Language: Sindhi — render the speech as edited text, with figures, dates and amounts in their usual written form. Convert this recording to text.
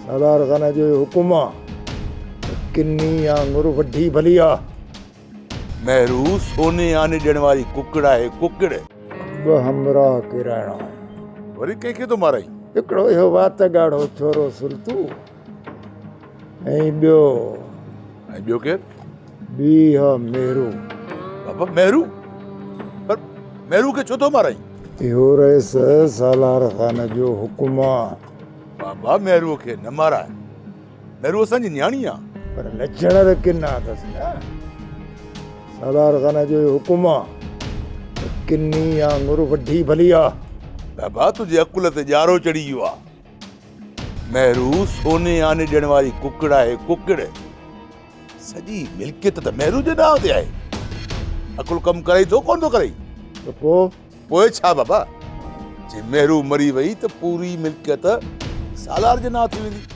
سالار خان جو اهو حڪم آ ته ڪني آڱر وڍي ڀلي آ. مهرو سوني آني ڏيڻ واري ڪڪڙ آهي ڪڪڙ. ٻه همراهه ڪيرائڻا آهن. وري ڪنهن کي ٿو مارائين؟ هڪڙو اهو وات ڳاڙهو ڇورو سلطو ۽ ٻيو. ۽ ٻيو ڪير؟ ٻي اها مهرو. بابا مهرو؟ پر مهرو کي ڇو ٿو مارائين؟ اهو رئيس سالار خان جو حڪم آ. بابا مهروء کي نه ماراء. مهرو اسان جي نياڻي آ. پر لڇڻ ته ڪنا اٿس نه. سالار خان جو اهو حڪم آ ته ڪني آڱر وڍي ڀلي آ. بابا تنهنجي عقل تي ڄارو چڙهي ويو آ. مهرو سوني آني ڏيڻ واري ڪڪڙ آهي ڪڪڙ. سڄي ملڪيت ته مهرو جي نانء تي آهي. عقل ڪم ڪرئي ٿو ڪونه ٿو ڪرئي؟ ته پوء؟ پوء ڇا بابا، جي مهرو مري وئي ته پوري ملڪيت سالار جي نانء ٿي ويندي.